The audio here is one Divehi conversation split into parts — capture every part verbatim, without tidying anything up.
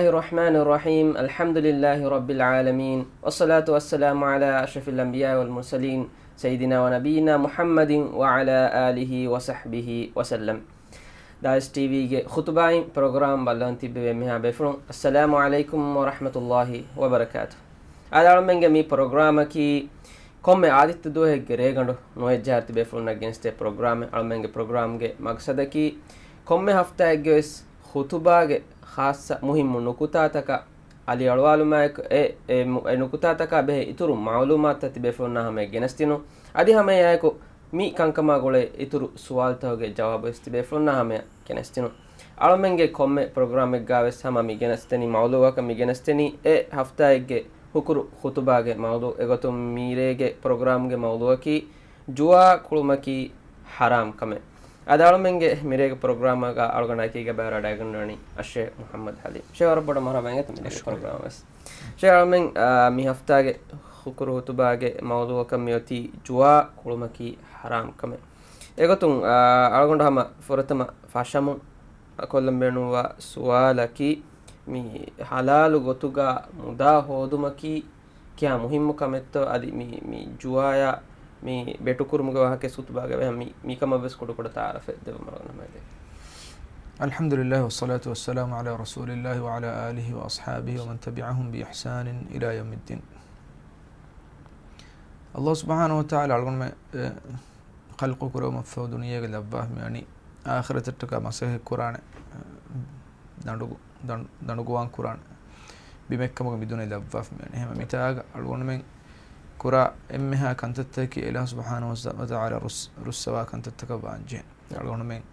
الرحمن الرحيم. الحمد لله رب العالمين. والصلاة والسلام على أشرف الأنبياء والمرسلين سيدنا ونبينا محمد وعلى آله وصحبه وسلم. ދާއިސް ޓީވީގެ ޚުތުބާއިން ޕްރޮގްރާމް ބައްލަވަން ތިއްބެވި އެންމެހާ ބޭފުޅުން، އައްސަލާމު ޢަލައިކުމް ވަރަޙްމަތުﷲި ވަބަރަކާތު. އާދެ، އަޅުމެންގެ މި ޕްރޮގްރާމަކީ ކޮންމެ އާދިއްތަ ދުވަހެއްގެ ރޭގަނޑު ނުވައެއްޖަހާއިރު ތިބޭފުޅުންނަށް ގެނެސްދޭ ޕްރޮގްރާމެއް. އަޅުމެންގެ ޕްރޮގްރާމްގެ މަގްސަދަކީ ކޮންމެ ހަފްތާއެއްގެ ވެސް ޚުތުބާގެ ޚާއްޞަ މުހިއްމު ނުކުތާތަކަށް އަލިއަޅުވާލުމާއެކު، އެ، އެ މު-، އެ ނުކުތާތަކާ ބެހޭ އިތުރު މަޢުލޫމާތުތައް ތިބޭފުޅުންނާ ހަމަޔަށް ގެނެސްދިނުން. އަދި ހަމައެއާއެކު މި ކަންކަމާ ގުޅޭ އިތުރު ސުވާލުތަކުގެ ޖަވާބު ވެސް ތިބޭފުޅުންނާ ހަމަޔަށް ގެނެސްދިނުން. އަޅުމެންގެ ކޮންމެ ޕްރޮގްރާމެއްގާ ވެސް ހަމަ މި ގެނެސްދެނީ މައުޟޫޢަކަށް މި ގެނެސްދެނީ އެ ހަފްތާއެއްގެ ހުކުރު ޚުތުބާގެ މައުޟޫޢު. އެގޮތުން މިރޭގެ ޕްރޮގްރާމްގެ މައުޟޫޢަކީ ޖުވާ ކުޅުމަކީ ޙަރާމް ކަމެއް. އަދި އަޅުމެންގެ މިރޭގެ ޕްރޮގްރާމްގަ އަޅުގަނޑާ އެކީގަ ބައިވެރިވެ ވަޑައިގަންނަވަނީ އައްޝޭޚް މުޙައްމަދު ޙަލީމް. ޝޭޚް ވަރަށް ބޮޑަށް މަރުޙަބާ އިނގޭތަ މިރޭގެ ޝުކުރިއްޔާ. ޕްރޮގްރާމަށް ވެސް. ޝޭޚް އަޅުމެން، އާ، މި ހަފްތާގެ ޚުކުރު ޚުތުބާގެ މައުޟޫޢަކަށް މިއޮތީ ޖުވާ ކުޅުމަކީ ޙަރާމް ކަމެއް. އެގޮތުން، އާ، އަޅުގަނޑު ހަމަ ފުރަތަމަ ފަށަމުން ކޮށްލަން ބޭނުންވާ ސުވާލަކީ، މި ޙަލާލު ގޮތުގަ މުދާ ހޯދުމަކީ ކިހާ މުހިއްމު ކަމެއްތޯ، އަދި މި، މި ޖުވާޔާ މި ބެޓުކުރުމުގެ ވާހަކަ ޚުތުބާގަ ވެ މި، މިކަމަށް ވެސް ކުޑަކުޑަ ތަޢާރަފެއް ދެއްވަމުން އަޅުގަނޑު ހަމަޔަށް ދޭ. الحمد لله والصلاة والسلام على رسول الله وعلى آله وأصحابه ومن تبعهم بإحسان إلى يوم الدين. ﷲ ސުބްޙާނަހޫ ވަތަޢާލާ އަޅުގަނޑުމެން، އެ، ޚަލްޤު ކުރެވުމަށްފަހު ދުނިޔޭގަ ލައްވާފަ މިވަނީ އާޚިރަތަށްޓަކާ މަސައްކަތް ކުރާނެ، އެ، ދަނޑު، ދަނޑު، ދަނޑުގޮވާން ކުރާނެ ބިމެއްކަމުގަ މި ދުނިޔެ ލައްވާފަ މިވަނީ. އެހެންވެ މިތާގަ އަޅުގަނޑުމެން ކުރާ އެންމެހާ ކަންތައްތަކަކީ އެލާހު ސުބްޙާނަހޫ ވަތަޢާލާ ރުއްސް-، ރުއްސަވާ ކަންތައްތަކަށް ވާންޖެހޭ. އަޅުގަނޑުމެން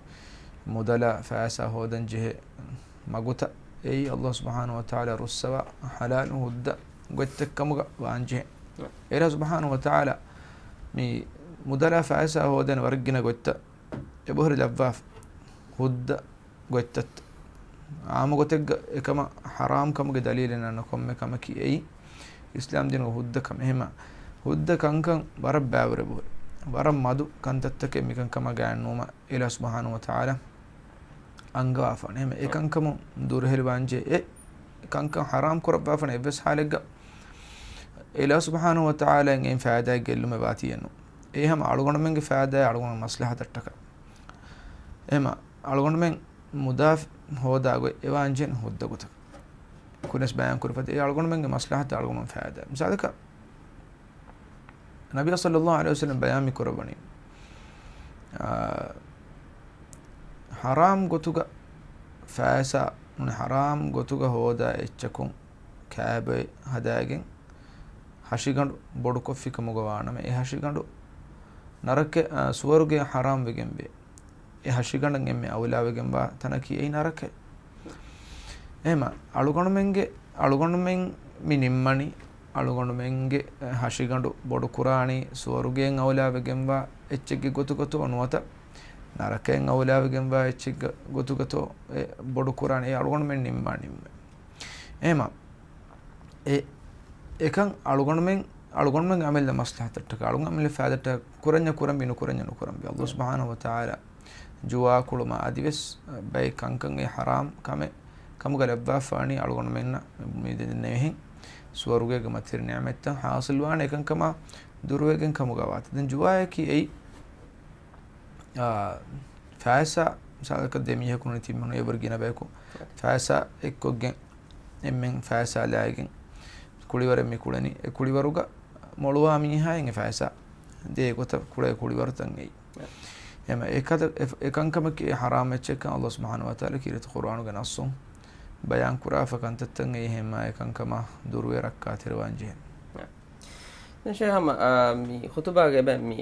މުދަލާ ފައިސާ ހޯދަން ޖެހޭ މަގުތައް އެއީ ﷲ ސުބްޙާނަހޫ ވަތަޢާލާ ރުއްސަވާ ޙަލާލު ހުއްދަ ގޮތްތައް ކަމުގަ ވާންޖެހޭ. އެލާހު ސުބްޙާނަހޫ ވަތަޢާލާ މި މުދަލާ ފައިސާ ހޯދޭނެ ވަރަށް ގިނަ ގޮތްތައް އެބަހުރި ލައްވާފަ. ހުއްދަ ގޮތްތައް އާންމު ގޮތެއްގަ އެކަމަށް ޙަރާމް ކަމުގެ ދަލީލެއް ނަންނަ ކޮންމެ ކަމަކީ އެއީ އިސްލާމް ދީނުގެ ހުއްދަ ކަމެއް. އެހެންމަ ހުއްދަ ކަންކަން ވަރަށް ބައިވަރު އެބަހުރި. ވަރަށް މަދު ކަންތައްތަކެއް މިކަންކަމަށް ގާތްނުވުމަށް އެލާހު ސުބްޙާނަހޫ ވަތަޢާލާ އަންގަވާފާނެ. އެހެންމަ އެކަންކަމުން ދުރުހެލިވާންޖެހޭ އެ ކަންކަން ޙަރާމް ކުރައްވާފާނެ އެއްވެސް ޙާލެއްގަ އެލާހު ސުބްޙާނަހޫ ވަތަޢާލާއިން އެއިން ފައިދާއެއް ގެއްލުމެއް ވާތީއެއްނު. އެ ހަމަ އަޅުގަނޑުމެންގެ ފައިދާއާ އަޅުގަނޑުމެން މަސްލަހަތަށްޓަކާ. އެހެންމަ އަޅުގަނޑުމެން މުދާ ހޯދާ ގޮތް އެވާންޖެހޭނެ ހުއްދަ ގޮތަކަށް. ކުރިންވެސް ބަޔާން ކުރި ފަދަ އެ އަޅުގަނޑުމެންގެ މަސްލަހަތަށް އަޅުގަނޑުމެން ފައިދާ. މިސާލަކަށް، ނަބީ ޞައްލައްލާހު ޢަލައިހި ވަސައްލަމް ބަޔާން މި ކުރައްވަނީ، އާ، ޙަރާމް ގޮތުގަ ފައިސާ ނޫނީ ޙަރާމް ގޮތުގަ ހޯދާ އެއްޗަކުން ކައިބޮއެ ހަދާގެން ހަށިގަނޑު ބޮޑުކޮށްފި ކަމުގަ ވާނަމަ، އެ ހަށިގަނޑު ނަރަކަ، އާ، ސުވަރުގެ ޙަރާމް ވެގެންވޭ. އެ ހަށިގަނޑަށް އެންމެ އައުލާވެގެންވާ ތަނަކީ އެއީ ނަރަކައެއް. އެހެމަ އަޅުގަނޑުމެންގެ، އަޅުގަނޑުމެން މި ނިންމަނީ، އަޅުގަނޑުމެންގެ ހަށިގަނޑު ބޮޑުކުރާނީ ސުވަރުގެއިން އައުލާވެގެންވާ އެއްޗެއްގެ ގޮތުގަތޯ ނުވަތަ ނަރަކައިން އައުލާވެގެންވާ އެއްޗެއްގެ ގޮތުގަތޯ އެ ބޮޑުކުރާނީ. އެ އަޅުގަނޑުމެން ނިންމާ ނިންމުމެއް. އެހެމަ އެ، އެކަން އަޅުގަނޑުމެން، އަޅުގަނޑުމެންގެ އަމިއްލަ މަސްލަހަތަށްޓަކާ، އަޅުގަނޑުމެންގެ އަމިއްލަ ފައިދައަށްޓަކާ ކުރަންޏާ ކުރަންވީ، ނުކުރަންޏާ ނުކުރަންވީ. އައްލާހު ސުބްޙާނަހޫ ވަތަޢާލާ ޖުވާ ކުޅުމާ އަދިވެސް ބައެއް ކަންކަން އެ ޙަރާމް ކަމެއް ކަމުގަ ލައްވާފާނީ އަޅުގަނޑުމެންނަށް މި ދެންނެވިހެން ސުވަރުގޭގެ މަތިވެރި ނިޢުމަތްތައް ޙާޞިލްވާނެ އެކަންކަމާ ދުރުވެގެން ކަމުގަ ވާތީ. ދެން ޖުވާއަކީ އެއީ އާ، ފައިސާ، މިސާލަކަށް ދެ މީހަކު ނޫނީ ތިން މީހުން އެވަރު ގިނަ ބަޔަކު ފައިސާ އެއްކޮށްގެން، އެންމެން ފައިސާ ލާގެން ކުޅިވަރެއް މި ކުޅެނީ. އެ ކުޅިވަރުގަ މޮޅުވާ މީހާއިން އެ ފައިސާ ދޭ ގޮތަށް ކުޅޭ ކުޅިވަރުތައް އެއީ. އެހެމަ އެ ކަދަ-، އެ، އެ ކަންކަމަކީ އެ ޙަރާމް އެއްޗެއްކަން އައްލާހު ސުބްޙާނަހޫ ވަތަޢާލާ ކީރިތި ޤުރްއާނުގެ ނައްޞުން ބަޔާން ކުރާފަ ކަންތައްތައް އެއީ. އެހެމަ އެ ކަންކަމާ ދުރުވެ ރައްކާތެރިވާން ޖެހޭ. ޝޭޚް ހަމަ، އާ، މި ޚުތުބާގަ އެބަ މި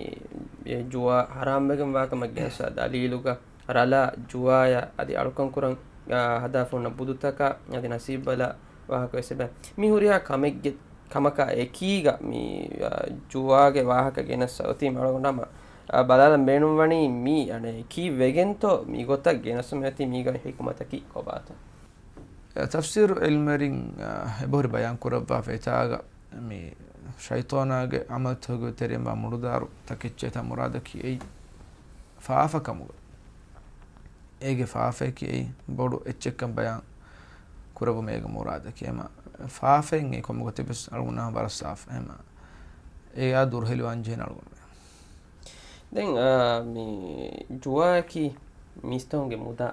އެ ޖުވާ ޙަރާމްވެގެން ވާކަމަށް ގެނެސް ދަލީލުގަ ރަލާ ޖުވާޔާ އަދި އަޅުކަން ކުރަން، އާ، ހަދާފަ ހުންނަ ބުދުތަކާ އަދި ނަސީބުބަލާ ވާހަކަ ވެސް އެބަ މި ހުރިހާ ކަމެއްގެ، ކަމަކާ އެކީގަ މި، އާ، ޖުވާގެ ވާހަކަ ގެނެސް އޮތީމަ އަޅުގަނޑު ހަމަ، އާ، ބަލާލަން ބޭނުންވަނީ މީ އަނެއް އެކީ ވެގެންތޯ މި ގޮތަށް ގެނެސްމެ އޮތީ މީގަ ޙިކުމަތަކީ ކޮބާތޯ؟ ތަފްސީރު ޢިލްމުވެރިން، އާ، އެބަހުރި ބަޔާން ކުރައްވާފަ އެތާގަ މި ޝައިޠާނާގެ ޢަމަލުތަކުގެ ތެރެއިން ވާ މުޅުދާރު ތަކެއްޗެއް ތާ މުރާދަކީ އެއީ ފާފަ ކަމުގަ. އޭގެ ފާފައަކީ އެއީ ބޮޑު އެއްޗެއްކަން ބަޔާން ކުރެވުމޭގެ މުރާދަކީ. އެމަ ފާފައިން އެ ކޮންމެ ގޮތެއްވެސް އަޅުގަނޑު ވަރަށް ސާފު. އެމަ އެއާ ދުރުހެލިވާން ޖެހޭނެ އަޅުގަނޑު. ދެން، އާ، މި ޖުވާއަކީ މީސްތަކުންގެ މުދާ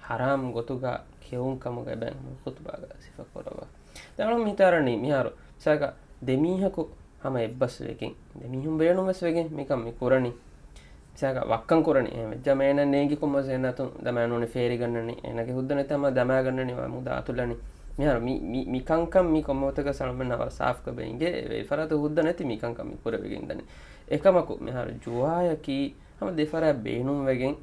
ހަރާމް ގޮތުގަ ކެއުން ކަމުގަ އެބައިން ހަމަ ޚުތުބާގަ ސިފަ ކުރައްވާ. ދެން އަޅު މިތާރަނީ މިހާރު މިސާލަކަށް ދެ މީހަކު ހަމަ އެއްބަސް ވެގެން، ދެ މީހުން ބޭނުން ވެސް ވެގެން މިކަން މި ކުރަނީ. މިސާލަކަށް ވައްކަން ކުރަނީ. އެހެން ވެއްޖާ މޭނަ ނޭނގި ކޮންމެސް އެންނަތުން ދަމާ ނޫނީ ފޭރިގަންނަނީ. އޭނަގެ ހުއްދަ ނެތަމަ ދަމާގަންނަނީ ވާ މުދާ އަތުލަނީ. މިހާރު މި، މި، މި ކަންކަން މި ކޮންމެ ގޮތަކަށް އަޅުމެންނަށް ވަރަށް ސާފުކޮށް އިނގޭ. އެ ފަރާތު ހުއްދަ ނެތި މި ކަންކަން މި ކުރެވިގެން ދަނީ. އެކަމަކު މިހާރު ޖުވާއަކީ ހަމަ ދެފަރާތް ބޭނުން ވެގެން،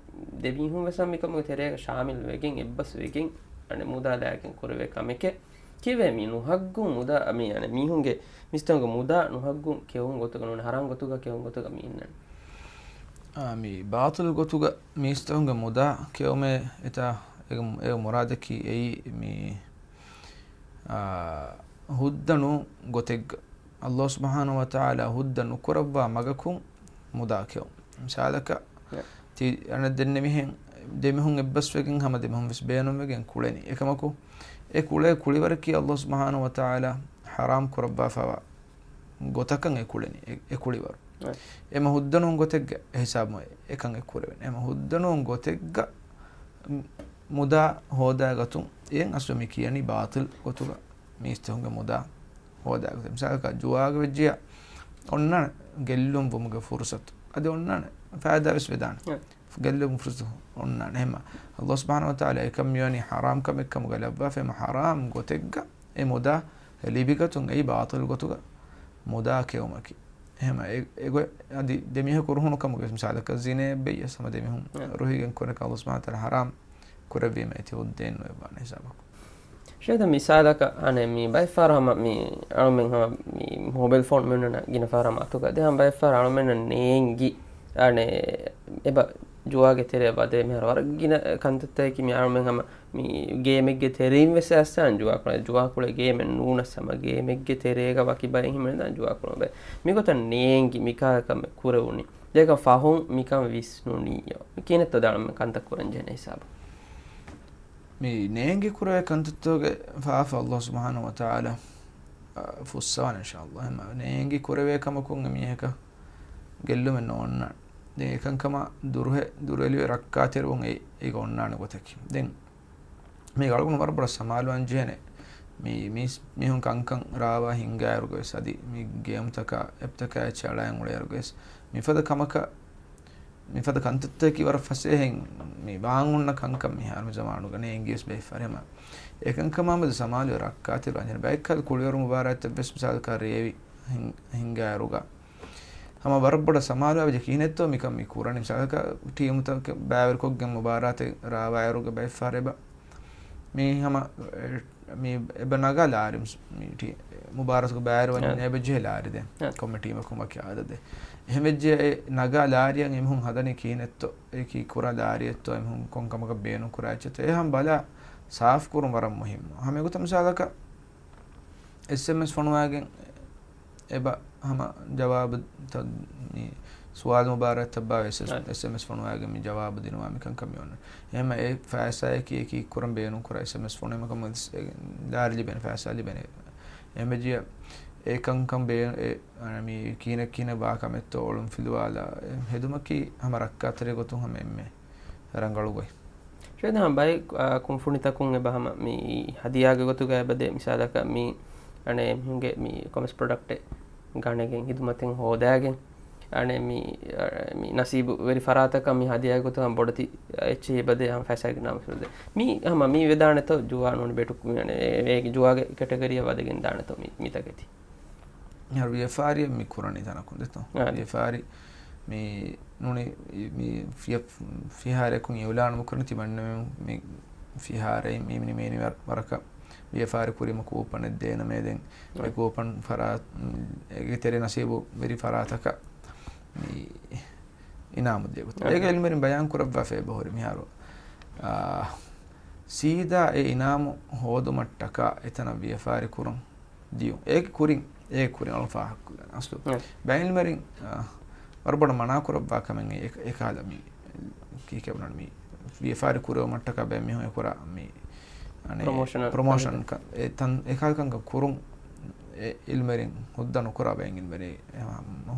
ދެ މީހުން ވެސް ހަމަ މިކަމުގެ ތެރޭގަ ޝާމިލް ވެގެން، އެއްބަސް ވެގެން، އަނެއް މުދާ ލާގެން ކުރެވޭ ކަމެކޭ. ކީއްވެ މި ނުހައްގުން މުދާ، މި، އަނެއް މީހުންގެ މީސްތަކުންގެ މުދާ ނުހައްގުން ކެއުން ގޮތުގަ ނޫން، ހަރާމް ގޮތުގަ ކެއުން ގޮތުގަ މި އިންނަނީ. އާ، މި ބާޠިލް ގޮތުގަ މީސްތަކުންގެ މުދާ ކެއުމޭ އެތާ އޭގެ، އޭގެ މުރާދަކީ އެއީ މި، އާ، ހުއްދަ ނޫން ގޮތެއްގަ، އައްލާހު ސުބްޙާނަހު ވަތަޢާލާ ހުއްދަ ނުކުރައްވާ މަގަކުން މުދާ ކެއުން. މިސާލަކަށް، އެ. ތި އަނެއް ދެންނެވިހެން ދެމީހުން އެއްބަސްވެގެން ހަމަ ދެމީހުން ވެސް ބޭނުންވެގެން ކުޅެނީ. އެކަމަކު، އެ ކުޅޭ ކުޅިވަރަކީ އައްލާހު ސުބްޙާނަހު ވަތަޢާލާ ޙަރާމް ކުރައްވާފައިވާ ގޮތަކަށް އެ ކުޅެނީ، އެ، އެ ކުޅިވަރު. އެ. އެމަ ހުއްދަނޫން ގޮތެއްގަ އެހިސާބު އެކަން އެ ކުރެވެނީ. އެމަ ހުއްދަނޫން ގޮތެއްގަ މުދާ ހޯދާގަތުން އެއަށް އަސްލު މި ކިޔަނީ ބާޠިލް ގޮތުގަ މީސްތަކުންގެ މުދާ ހޯދާގަތުން. މިސާލަކަށް ޖުވާގަ ވެއްޖިޔާ އޮންނާނެ ގެއްލުން ވުމުގެ ފުރުސަތު. އަދި އޮންނާނެ ފައިދާ ވެސް ވެދާނެ. އެ. ގެއްލުން ފުރުސަތު އޮންނާނެ. އެހެމަ އައްލާހު ސުބްޙާނަހު ވަތަޢާލާ އެކަން މިވަނީ ޙަރާމް ކަމެއް ކަމުގަ ލައްވާފަ، އެމަ ޙަރާމް ގޮތެއްގަ އެ މުދާ ލިބިގަތުން އެއީ ބާޠިލް ގޮތުގަ މުދާ ކެއުމަކީ. އެހެމަ އެ، އެގޮތް އަދި ދެމީހަކު ރުހުނު ކަމުގެ މިސާލަކަށް ޒިނޭ ބެއްޔަސް ހަމަ ދެމީހުން އެ. ރުހިގެން ކުރެކަށް އައްލާހު ސުބްޙާނަހު ވަތަޢާލާ ޙަރާމް ކުރެއްވީމަ އެތި ހުއްދައެއް ނުވެވާނެ ހިސާބަކު. ޝޭދަ މިސާލަކަށް އަނެއް މި ބައެއްފަހަރު ހަމަ މި އަޅުމެން ހަމަ މި މޮބައިލް ފޯން މި އޮންނަ ގިނަ ފަހަރު ހަމަ އަތުގަ ދޭ ހަމަ ބައެއްފަހަރު އަޅުމެންނަށް ނޭނގި އަނެއް އެބަ ޖުވާގެ ތެރެއަށް ވަދެ މިހާރު ވަރަށް ގިނަ ކަންތައްތަކަކީ މި އަޅުމެން ހަމަ މި ގޭމެއްގެ ތެރެއިން ވެސް އައްސާން ޖުވާ ކުޅެ، ޖުވާ ކުޅެ ގޭމެއް ނޫނަސް ހަމަ ގޭމެއްގެ ތެރޭގަ ވަކި ބައެއް ހިމެނެދާން ޖުވާ ކުޅުން ބައެއް. މިގޮތަށް ނޭނގި މިކާ ކަމެއް ކުރެވުނީ. ދޭކަ ފަހުން މިކަން ވިސްނުނީ. މި ކިހިނެއްތޯ ދާނަމެ ކަންތައް ކުރަން ޖެހޭ ހިސާބު. މި ނޭނގި ކުރެވޭ ކަންތައްތޯގެ ފާފަ އައްލާހު ސުބްޙާނަހު ވަތަޢާލާ، އަ، ފުއްސަވާނެ އިންޝާއައްލާ. އެހެމަ ނޭނގި ކުރެވޭ ކަމަކުން އެ މީހަކަށް ގެއްލުމެއް ނޯންނާނެ. ދެން އެކަންކަމާ ދުރުހެ، ދުރުހެލިވެ ރައްކާތެރިވުން އެ، އެ އޮންނާނެ ގޮތަކީ. ދެން މީ އަޅުގަނޑު ވަރަށް ބޮޑަށް ސަމާލުވާން ޖެހޭނެ. މީ، މީސް، މީހުން ކަންކަން ރާވާ ހިންގާއިރުގަވެސް އަދި މި ގޭމްތަކާ އެޕްތަކާ އެއްޗެއް އަޅައިގެން އުޅޭއިރުގަވެސް މިފަދަ ކަމަކަށް، މިފަދަ ކަންތައްތަކަކީ ވަރަށް ފަސޭހައިން މި ވާން އޮންނަ ކަންކަން މިހާރު މި ޒަމާނުގަ ނޭނގިވެސް ބޭއްފަރެމަ. އެކަންކަމާމެދު ސަމާލުވެ ރައްކާތެރިވާން ޖެހޭނެ. ބައެއްކަލަ ކުޅިވަރު މުބާރާތްތައްވެސް މިސާލަކަށް ރޭވި ހިން-، ހިންގާއިރުގަ ހަމަ ވަރަށް ބޮޑަށް ސަމާލުވާ ވެއްޖެ ކިހިނެއްތޯ މިކަން މި ކުރަނީ. މިސާލަކަށް ޓީމުތަކެއް ބައިވެރިކޮށްގެން މުބާރާތެއް ރާވާއިރުގަ ބައެއްފަހަރު އެބަ މީ ހަމަ، އެ، މީ އެބަ ނަގާ ލާރި މުސް-، މީ ޓީ-، މުބާރާތުގަ ބައިވެރިވަންޏާ އެ. އެބަ ޖެހޭ ލާރި ދެން. އެ. ކޮންމެ ޓީމަކުން ވަކި އަދަދެއް. އެހެން ވެއްޖެ އެ ނަގާ ލާރިއަށް އެމީހުން ހަދަނީ ކިހިނެއްތޯ، އެކީ ކުރާ ލާރިއެއްތޯ، އެމީހުން ކޮން ކަމަކަށް ބޭނުން ކުރާ އެއްޗެއްތޯ، އެ ހަމަ ބަލާ ސާފު ކުރުން ވަރަށް މުހިއްމު. ހަމަ އެގޮތަށް މިސާލަކަށް އެސްއެމްއެސް ފޮނުވާގެން އެބަ ހަމަ ޖަވާބު ތަ-، މި ސުވާލު މުބާރާތްތައްބާ ވެސް އެސް-، އަ. އެސްއެމްއެސް ފޮނުވާގެން މި ޖަވާބު ދިނުމާ މިކަންކަން މި އޮންނަ. އެހެން އެ ފައިސާއަކީ އެކީ ކުރަން ބޭނުން ކުރާ އެސްއެމްއެސް ފޮނުވީމަ ކަމުގަ ލާރި ލިބޭނެ، ފައިސާ ލިބޭނެ. އެހެން ވެއްޖިޔާ އެ ކަންކަން ބޭ-، އެ، އަ، މި ކިހިނެއް ކިހިނެއް ވާ ކަމެއްތޯ އޮޅުން ފިލުވާލާ އެ ހެދުމަކީ ހަމަ ރައްކާތެރި ގޮތުން ހަމަ އެންމެ ރަނގަޅު ގޮތް. ޝޭދާ ހަމަ ބައެއް، އާ، ކުންފުނިތަކުން އެބަ ހަމަ މި ހަދިޔާގެ ގޮތުގަ އެބަދޭ މިސާލަކަށް މި އަނެއް މީހުންގެ މި ކޮމެސް ޕްރޮޑަކްޓެއް ގަނެގެން ހިދުމަތެއް ހޯދާގެން އަނެއް މި، އަ، މި ނަސީބު ވެރި ފަރާތަކަށް މި ހަދިޔާގެ ގޮތުގަ ބޮޑެތި އެއްޗެއް އެބަދޭ ހަމަ ފައިސާގެ ނަމަ ފިލުދޭ. މި ހަމަ މި ވެދާނެތޯ ޖުވާ ނޫނީ ބެޓު މި އަނެއް އޭގެ ޖުވާގެ ކެޓަގަރީއަށް ވަދެގެން ދާނެތޯ މި، މިތަކެތި. މިހާރު ވިޔަފާރިއެއް މި ކުރަނީ ތަނަކުން ދެތޯ؟ އާ. ވިޔަފާރި މި ނޫނީ މި ފިޔަ-، ފިހާރައަކުން އިއުލާނު މި ކުރަނީ ތިމަންނަމެން މި ފިހާރައިން މި މި މީނި ވަރ-، ވަރަކަށް ވިޔަފާރި ކުރީމަ ކޫޕަނެއް ދޭނަމޭ ދެން އެ އާ. ކޫޕަން ފަރާ-، އޭގެ ތެރޭ ނަސީބު ވެރި ފަރާތަކަށް މި އިނާމު ދޭ ގޮތަށް. އާ. އޭގެ އިލްމުވެރިން ބަޔާން ކުރައްވާފަ އެބަހުރި މިހާރު، އާ، ސީދާ އެ އިނާމު ހޯދުމަށްޓަކާ އެތަނަށް ވިޔަފާރި ކުރުން ދިޔުން. އޭގެ ކުރިން، އޭގެ ކުރިން އަޅު ފާހަގަކޮށްލާނެ އަސްލު. އެ. ބައެއް އިލްމުވެރިން، އާ، ވަރަށް ބޮޑަށް މަނާ ކުރައްވާ ކަމެއް އެ-، އެކަހަލަ މި، ކީކޭ ބުނާނެ މި، ވިޔަފާރި ކުރެވުމަށްޓަކާ ބައެއް މީހުން އެ ކުރާ މި، އަނެއް ޕްރޮމޯޝަނަށް ޕްރޮމޯޝަން ކަން. ކަ-، އެ ތަން އެކާލް ކަންކަން ކުރުން އެ އިލްމެރިން ހުއްދަ ނުކުރާ ބައެއް އިލްމެރި އެ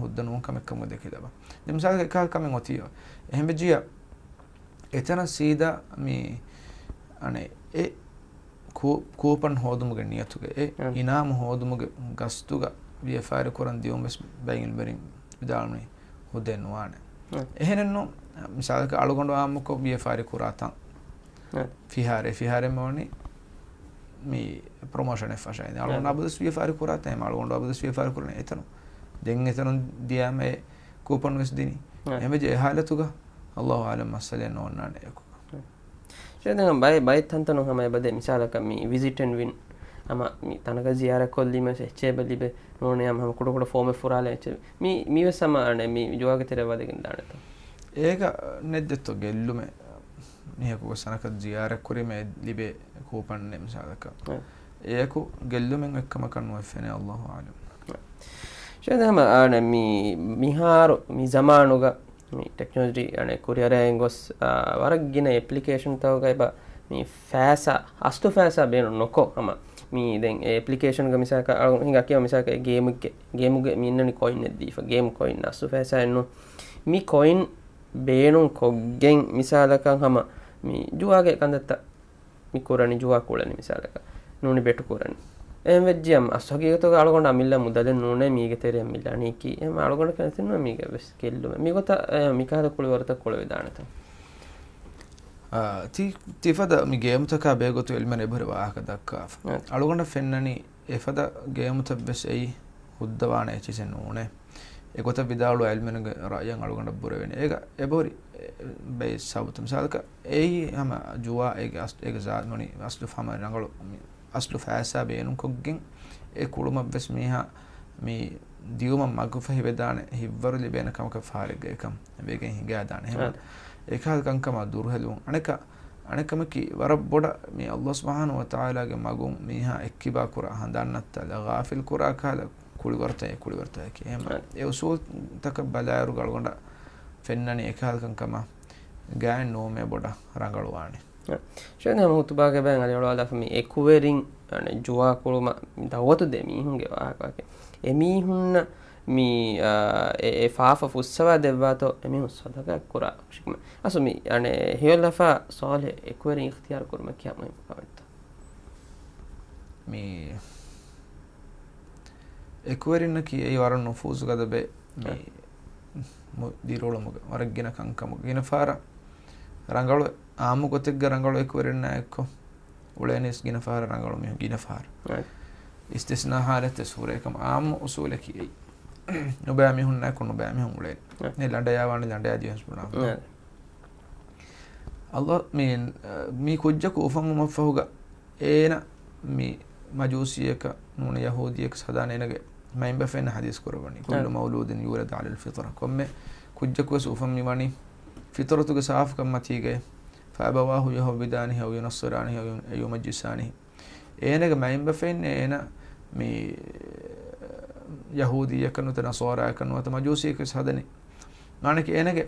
ހުއްދަ ނޫން ކަމެއް ކަމުގަ ދެކިލަބަ. ދެ މިސާލަކަށް އެކާލް ކަމެއް އޮތީ. އެހެން ވެއްޖިއްޔާ އެތަނަށް ސީދާ މި އަނެއް އެ ކޫ-، ކޫޕަން ހޯދުމުގެ ނިޔަތުގަ އެ އާ. އިނާމު ހޯދުމުގެ ގަސްތުގަ ވިޔަފާރި ކުރަން ދިޔުން ވެސް ބައެއް އިލްމެރިން ވިދާޅުވަނީ ހުދޭ ނުވާނެ. އާ. އެހެނެއްނު، މިސާލަކަށް އަޅުގަނޑު އާއްމުކޮށް ވިޔަފާރި ކުރާ ތަން. އާ. ފިހާރަ، ފިހާރައެއް ވަނީ މި ޕްރޮމޯޝަނެއް ފަށައި. އަޅުގަނޑު އާ. އަބަދުވެސް ވިޔަފާރި ކުރާ ތަން، އަޅުގަނޑު އަބަދުވެސް ވިޔަފާރި ކުރަނީ އެތަނު. ދެން އެތަނުން ދިޔާމަ އެ ކޫޕަން ވެސް ދިނީ. އާ. އެހެންވެއްޖެ އެ ހާލަތުގަ އައްލާހު އާލަމް މައްސަލައެއް ނޯންނާނެ އެކު. ޝޭޚް ދެން ބައެއް، ބައެއް ތަންތަނުން ހަމަ އެބަދޭ މިސާލަކަށް މި ވިޒިޓް އެންޑް ވިން ހަމަ މި ތަނަކަށް ޒިޔާރަތް ކޮށްލީމަ އެއްޗެއް އެބަ ލިބޭ ނޫނޭ ހަމަ ކުޑަކުޑަ ފޯމެއް ފުރާލާ އެއްޗެއް. މި، މިވެސް ހަމަ އަނެއް މި ޖުވާގެ ތެރެއަށް ވަދެގެން ދާނެތަ؟ އޭގަ ނެއްދެއްތޯ ގެއްލުމެއް މީހަކު ގޮސް ތަނަކަށް ޒިޔާރަތް ކުރީމަ ލިބޭ ކޫޕަންއެއް މިސާލަކަށް. އެ. އެއަކު ގެއްލުމެއް އޮތްކަމަކަށް ނުވެފެނޭ، އައްލާހު އާލަމް. ޝޭޚް ދެން ހަމަ އަނެއް މި، މިހާރު މި ޒަމާނުގަ މި ޓެކްނޮލޮޖީ އަނެއް ކުރިއަރައިގެން ގޮސް، އާ، ވަރަށް ގިނަ އެޕްލިކޭޝަންތަކުގަ އެބަ މި ފައިސާ، އަސްލު ފައިސާ ބޭނުން ނުކޮށް ހަމަ މި ދެން އެ އެޕްލިކޭޝަންގަ މިސާލަކަށް އަޅު ހިނގާ ކިޔަމަ މިސާލަކަށް އެ ގޭމުގެ، ގޭމުގެ މި އިންނަނީ ކޮއިން އެއްދީފަ. ގޭމު ކޮއިން އަސްލު ފައިސާއެއް ނޫން. މި ކޮއިން ބޭނުން ކޮށްގެން މިސާލަކަށް ހަމަ މި ޖުވާގެ ކަންތައްތައް މި ކުރަނީ ޖުވާ ކުޅެނީ މިސާލަކަށް. ނޫނީ ބެޓު ކުރަނީ. އެހެން ވެއްޖިއްޔާ އަސްލު ހަގީގަތުގަ އަޅުގަނޑަށް އަމިއްލަ މުދަލެއް ނޫނޭ މީގެ ތެރެއަށް މި ލަނީކީ. އެހެން އަޅުގަނޑަށް ކަންތައް ނޫން މީގެ ވެސް ގެއްލުމެއް. މިގޮތަށް އެ މިކަހަލަ ކުޅިވަރުތައް ކުޅެވިދާނެތަ؟ އާ، ތި-، ތިފަދަ މި ގޭމުތަކާ ބެހޭގޮތުން އިލްމެން އެބަހުރި ވާހަކަ ދައްކާފަ. އެ. އަޅުގަނޑަށް ފެންނަނީ އެފަދަ ގޭމުތައް ވެސް އެއީ ހުއްދަވާނެ އެއްޗެއް ނޫނޭ. އެގޮތަށް ވިދާޅުވާ އިލްމެންގެ ރައުޔަށް އަޅުގަނޑަށް ބުރެވޭނެ. އޭގަ އެބަހުރި ބައެއް ސަބަބުތައް. މިސާލަކަށް އެއީ ހަމަ ޖުވާ އޭގެ އަސް-، އޭގެ ޒާ-، މަނީ އަސްލު ހަމަ ރަނގަޅު މި އަސްލު ފައިސާ ބޭނުންކޮށްގެން އެ ކުޅުމަށް ވެސް މީހާ މި ދިޔުމަށް މަގުފަހިވެދާނެ ހިތްވަރު ލިބޭނެ ކަމަކަށް ފަހަރެއްގައިކަން ވެގެން ހިނގާދާނެ. އެހެން އަދި. އެކަހަލަ ކަންކަމާ ދުރުހެލުން. އަނެކަ-، އަނެކަމަކީ ވަރަށް ބޮޑަށް މި އައްލާހު ސުބްޙާނަހޫ ވަތަޢާލާގެ މަގުން މީހާ އެއްކިބާ ކުރާ ހަނދާން ނައްތާލާ ޣާފިލް ކުރާ ކަހަލަ ކުޅިވަރުތައް، ކުޅިވަރުތަކެއް. އެހެން އަދި. އެ އުސޫލުތަކަށް ބަލާއިރު އަޅުގަނޑަށް ފެންނަނީ އެކަހަލަ ކަންކަމާ ގާތް ނޫމޭ ބޮޑަށް ރަނގަޅުވާނެ. ޝޭޚް ހަމަ ހުތުބާގެ ބައިން އަލި އޮޅުވާލާފަ މި އެކުވެރިން އަނެއް ޖުވާ ކުޅުމަށް މި ދައުވަތު ދޭ މީހުންގެ ވާހަކަ. އެމީހުންނަށް މި، އާ، އެ، އެ ފާފަ ފުއްސަވާ ދެއްވާތޯ އެމީހުން ސަދަގަ ކުރާ ކަމަށް. އަސްލު މި އަނެއް ހެޔޮލަފާ ޞާލިޙު އެކުވެރިން އިޚްތިޔާރު ކުރުމަށް ކިހާ މުހިންމު ކަމެއްތޯ؟ މި އެކުވެރިންނަކީ އެއީ ވަރަށް ނުފޫޒުގަދަ ބޭ. މި އެ. މު-، ދިރިއުޅުމުގެ ވަރަށް ގިނަ ކަންކަމުގެ ގިނަ ފަހަރަށް ރަނގަޅު، އާއްމު ގޮތެއްގަ ރަނގަޅު އެކުވެރިންނާ އެއްކޮށް އުޅޭނީސް ގިނަ ފަހަރަށް ރަނގަޅު މީހުން ގިނަ ފަހަރަށް. އައި. އިސްތިސްނާ ހާލަތެއް ހުރޭ ކަމަށް އާއްމު އުސޫލަކީ އެއީ. ނުބައި މީހުންނާ އެއްކޮށް ނުބައި މީހުން އުޅޭނީ. އައި. ނެ ލަނޑަޔާ ވާނީ ލަނޑަޔާ ދިވެހި ބުނާ. އައި. އައްލާ މި، މި ކުއްޖަކު އުފަންވުމަށްފަހުގަ އޭނަ މި މަޖޫސީއަކަށް ނޫނީ ޔަހޫދީއަކަށް ހަދާނެ އޭނަގެ މައިންބަފައިން ޙަދީޘް ކުރައްވަނީ، "كل مولود يولد على الفطرة." ކޮންމެ ކުއްޖަކުވެސް އުފަންވީ ވަނީ ފިޠުރަތުގެ ސާފުކަން މަތީގައި. "فأبواه يهودانه أو ينصرانه أو يمجسانه." އޭނަގެ މައިންބަފައިން އޭނަ މި ޔަހޫދީއަކަށް ނުވަތަ ނަޞާރާއަކަށް ނުވަތަ މަޖޫސީއަކަށް ހަދަނީ. މާނައަކީ އޭނަގެ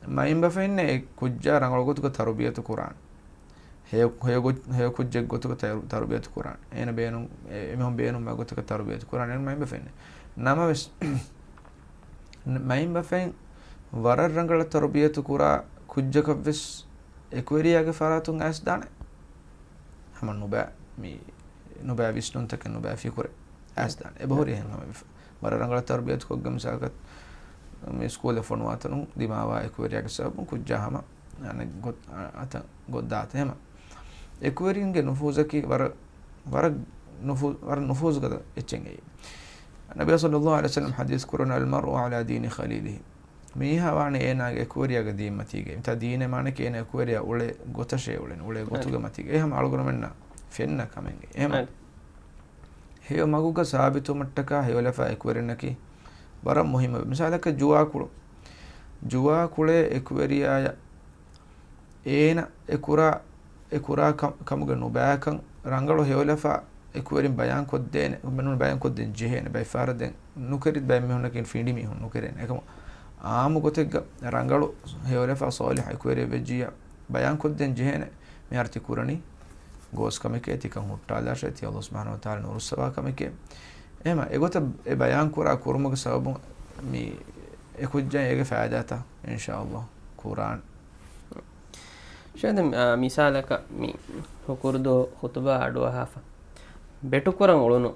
މައިންބަފައިން އެ ކުއްޖާ ރަނގަޅު ގޮތުގަ ތަރުބިޔަތު ކުރާނެ. ހެޔޮ، ހެޔޮ ގޮ-، ހެޔޮ ކުއްޖެއް ގޮތުގަ ތަރު-، ތަރުބިޔަތު ކުރާނެ. އޭނަ ބޭނުން، އެ، އެމީހުން ބޭނުންވާ ގޮތަކަށް ތަރުބިޔަތު ކުރާނެ އޭނަ މައިންބަފައިން. ނަމަވެސް، މައިންބަފައިން ވަރަށް ރަނގަޅަށް ތަރުބިޔަތު ކުރާ ކުއްޖަކަށްވެސް އެކުވެރިޔާގެ ފަރާތުން އައިސްދާނެ. ހަމަ ނުބައި މި، ނުބައި ވިސްނުންތަކެއް، ނުބައި ފިކުރެއް އައިސްދާނެ. އެބަހުރި އެހެން ހަމަ ވަރަށް ރަނގަޅަށް ތަރުބިޔަތު ކޮށްގެން މިސާލަކަށް މި ސްކޫލަށް ފޮނުވާތަނުން ދިމާވާ އެކުވެރިޔާގެ ސަބަބުން ކުއްޖާ ހަމަ އަނެއް ގޮތް، އަ-، އަތަށް ގޮށްދާތަ ހަމަ. އެކުވެރިންގެ ނުފޫޒަކީ ވަރަށް، ވަރަށް ނުފޫ-، ވަރަށް ނުފޫޒުގަދަ އެއްޗެއް އެއީ. ނަބީ ޞައްލައްލާހު ޢަލައިހި ވަސައްލަމަ ޙަދީޘް ކުރަން، "المرء على دين خليله." މީހާ ވާނެ އޭނާގެ އެކުވެރިޔާގެ ދީން މަތީގައި. މިތާ ދީނެއް މާނައަކީ އޭނާ އެކުވެރިޔާ އުޅޭ ގޮތަށޭ އުޅެނީ. އުޅޭ ގޮތުގެ މަތީގައި. އެ ހަމަ އަޅުގަނޑުމެންނަށް ފެންނަ ކަމެއް. އެހެމަ ހެޔޮ މަގުގަ ސާބިތުވުމަށްޓަކާ ހެޔޮލަފާ އެކުވެރިންނަކީ ވަރަށް މުހިއްމު. މިސާލަކަށް ޖުވާކުޅު. ޖުވާކުޅޭ އެކުވެރިޔާޔަށް އޭނަ އެކުރާ، އެކުރާ ކަ-، ކަމުގެ ނުބައިކަން ރަނގަޅު ހެޔޮލަފާ އެކުވެރިން ބަޔާންކޮށްދޭނެ، ބަޔާންކޮށްދޭން ޖެހޭނެ. ބައެއްފަހަރަށް ދެން ނުކެރި ބައެއް މީހުންނަކީ ފިނޑި މީހުން ނުކެރޭނެ. އެކަމު އާއްމު ގޮތެއްގަ ރަނގަޅު ހެޔޮލަފާ ޞާލިޙު އެކުވެރިއެއް ވެއްޖިއްޔާ ބަޔާންކޮށްދޭން ޖެހޭނެ. މިހާރު ތި ކުރަނީ ގޯސް ކަމެކޭ، ތިކަން ހުއްޓާލާށޭ، ތި އަލްލާހު ސުބްޙާނަހު ވަތަޢާލާ ނޫރުއްސަވާ ކަމެކޭ. އެހެމަ އެގޮތަށް އެ ބަޔާން ކުރާ ކުރުމުގެ ސަބަބުން މި އެ ކުއްޖާ އޭގެ ފައިދާތައް އިންޝާއަލްލާހު ކުރާނެ. ޝޭޚް، ދެން، އާ، މިސާލަކަށް މި ހުކުރުދުވަހު ޚުތުބާ އަޑުއަހާފަ ބެޓުކުރަން އުޅުނު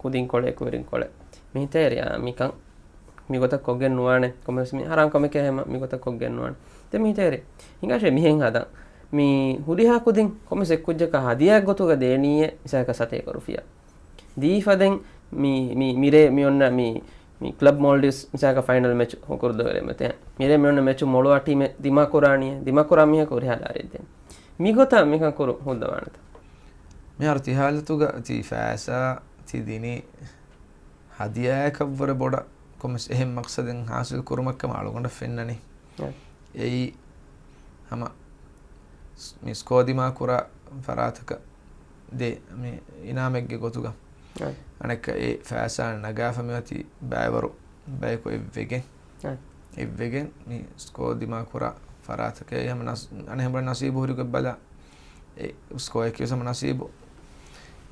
ކުދިންކޮޅެއް، ކުވެރިންކޮޅެއް. މިހިތޭރި، އާ، މިކަން މިގޮތަށް ކޮށްގެން ނުވާނެ. ކޮންމެސް މި ހަރާން ކަމެކޭ ހަމަ މިގޮތަށް ކޮށްގެން ނުވާނެ. ދެން މިހިތޭރި ހިނގާށޭ މިހެން ހަދަން. މި ހުރިހާ ކުދިން ކޮންމެސް އެއްކުއްޖަކަށް ހަދިޔާއެއް ގޮތުގަ ދޭނީއޭ މިސާލަކަށް ސަތޭކަ ރުފިޔާ. ދީފަ ދެން މި، މި، މިރޭ މި އޮންނަ މި، މި ކްލަބް މޯލްޑިވްސް މިސާލަކަށް ފައިނަލް މެޗު ހުކުރުދުވަހު މެތެއް. މިރޭ މި އޮންނަ މެޗު މޮޅުވާ ޓީމެއް ދިމާކުރާނީ، ދިމާކުރާ މީހަކު ހުރިހާ ލާރިއެއް ދޭން. މިގޮތަށް މިކަން ކުރު ހުއްދަވާނެތަ؟ މިހާރު ތި ހާލަތުގަ ތި ފައިސާ ތި ދިނީ ހަދިޔާއަކަށްވުރެ ބޮޑަށް ކޮންމެސް އެހެން މަޤްޞަދެއް ހާސިލް ކުރުމަށްކަމަށް އަޅުގަނޑަށް ފެންނަނީ. އެ. އެއީ ހަމަ ސް-، މި ސްކޯ ދިމާކުރާ ފަރާތަކަށް ދޭ މި އިނާމެއްގެ ގޮތުގަ. އެ. އަނެއްކާ އެ ފައިސާ ނަގާފަ މިއޮތީ ބައިވަރު ބަޔަކު އެއްވެގެން. އެ. އެއްވެގެން މި ސްކޯ ދިމާކުރާ ފަރާތަކަށް ހަމަ ނަސް-، އަނެއް ހަމަ ނަސީބު ހުރިގޮތް ބަލާ. އެ ސްކޯއަކީ ހަމަ ނަސީބު.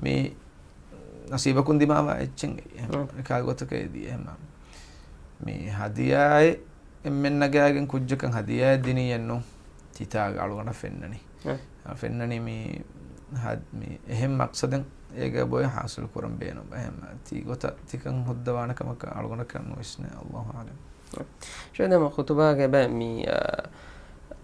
މި ނަސީބަކުން ދިމާވާ އެއްޗެއް. އެ. އެކާ ގޮތަކަށް އެދި އެހެމަ. މި ހަދިޔާއެއް އެންމެން ނަގާގެން ކުއްޖަކަށް ހަދިޔާއެއް ދިނީއެއްނު ތިތާގަ އަޅުގަނޑަށް ފެންނަނީ. އެ. އަ، ފެންނަނީ މި ހަ-، މި އެހެން މަޤްޞަދެއް އޭގަ ބޮއެ ހާސިލް ކުރަން ބޭނުން. އެހެމަ ތި ގޮތަށް ތިކަން ހުއްދަވާނެ ކަމަކަށް އަޅުގަނޑަކަށް ނުވިސްނޭ. އައްލާހު އަޢްލަމް. ޝޭޚް، ދެން މި ޚުތުބާގެ ބައި މި، އަ،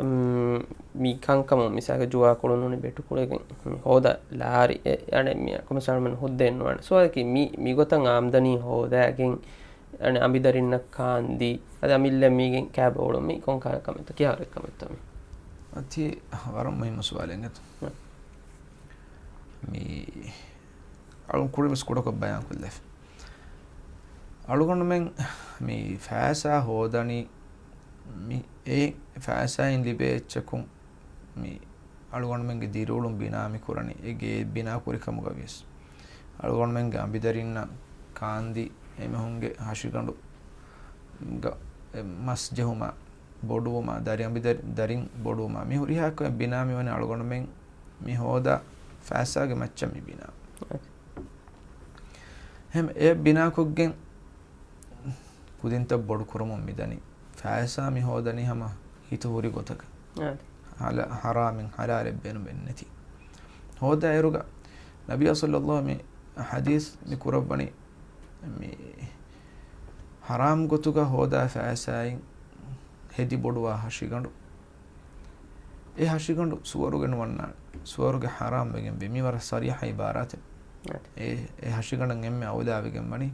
މް، މި ކަންކަމުން މިސާލަކަށް ޖުވާ ކުޅުނުން ބެޓު ކުޅެގެން މި ހޯދާ ލާރި އެ، އަނެއް މި ކޮންމެސް އަޅުމެން ހުއްދައެއް ނުވާނެ. ސުވާލަކީ މި، މިގޮތަށް އާމްދަނީ ހޯދާގެން އަނެއް އަނބިދަރިންނަށް ކާންދީ، އަދި އަމިއްލަ މީގެން ކާބަ އުޅުން މީ ކޮން ކާ ކަމެއްތޯ؟ ކިހާ ވަރެއް ކަމެއްތޯ މީ؟ އަދި ވަރަށް މުހިއްމު ސުވާލެއް އެތަ؟ އަ. މި އަޅުން ކުރިންވެސް ކުޑަކޮށް ބަޔާން ކޮށްލައިފި. އަޅުގަނޑުމެން މި ފައިސާ ހޯދަނީ މި އެ ފައިސާއިން ލިބޭ އެއްޗަކުން މި އަޅުގަނޑުމެންގެ ދިރިއުޅުން ބިނާ މި ކުރަނީ އެ ގޭ ބިނާ ކުރި ކަމުގަ ވިޔަސް. އަޅުގަނޑުމެންގެ އަނބިދަރިންނަށް ކާންދީ އެމީހުންގެ ހަށިގަނޑު ގަ-، އެ މަސް ޖެހުމާ، ބޮޑުވުމާ، ދަރި އަނބިދަރި-، ދަރިން ބޮޑުވުމާ، މި ހުރިހާ ކަމެއް ބިނާ މިވަނީ އަޅުގަނޑުމެން މި ހޯދާ ފައިސާގެ މައްޗަށް މި ބިނާ. އެހެން އެ ބިނާކޮށްގެން ކުދިންތައް ބޮޑު ކުރަމުން މިދަނީ. ފައިސާ މި ހޯދަނީ ހަމަ ހިތު ހުރި ގޮތަކަށް. އާދެ. ހަލަ-، ހަރާމެއް ހަލާލެއް ބޭނުމެއް ނެތި. ހޯދާ އިރުގަ ނަބިއްޔާ ޞައްލައްލާހު މި ޙަދީޘް މި ކުރައްވަނީ މި ހަރާމް ގޮތުގަ ހޯދާ ފައިސާއިން ހެދި ބޮޑުވާ ހަށިގަނޑު. އެ ހަށިގަނޑު ސުވަރުގެ ނުވަންނާނެ. ސުވަރުގެ ޙަރާމް ވެގެން ވޭ. މި ވަރަށް ޞަރީޙަ ޢިބާރާތެއް. އެ، އެ ހަށިގަނޑަށް އެންމެ އައުލާ ވެގެން ވަނީ